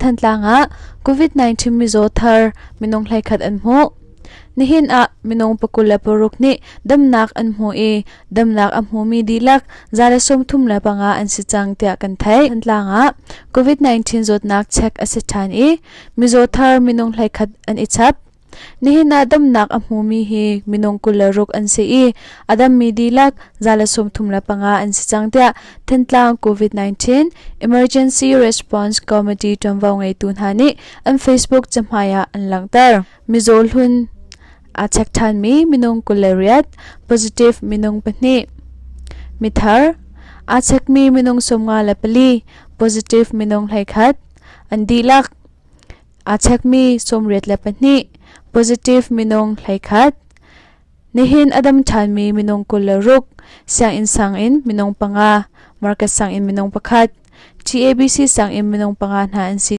Thantlang ah COVID-19 mizaw thar minung 11 an hmuh. Nihin ah minung 26 nih damnak an hmu i damnak a hmumi dihlak 135 an si cang tiah kan theih. Thantlang ah COVID-19 zawtnak check a si ṭhan i mizaw thar minung 11 an i chap. Nihin ah damnak a hmumi hi minung 26 an si i a dammi dihlak 135 an si cang tiah Thantlang COVID-19 Emergency Response Committee ṭuanvo ngeitu hna nih an Facebook cahmai ah an langhter. Mizaw hlun aa check ṭhanmi minung 28, positive minung pahnih. Mithar aa checkmi minung 54, positive minung 11, an dihlak aa checkmi 82, positive minung 11. Nihin a dam ṭhanmi minung 26, sianginn sang in minung panga, market sang in minung pakhat, TABC sang in minung panga hna an si.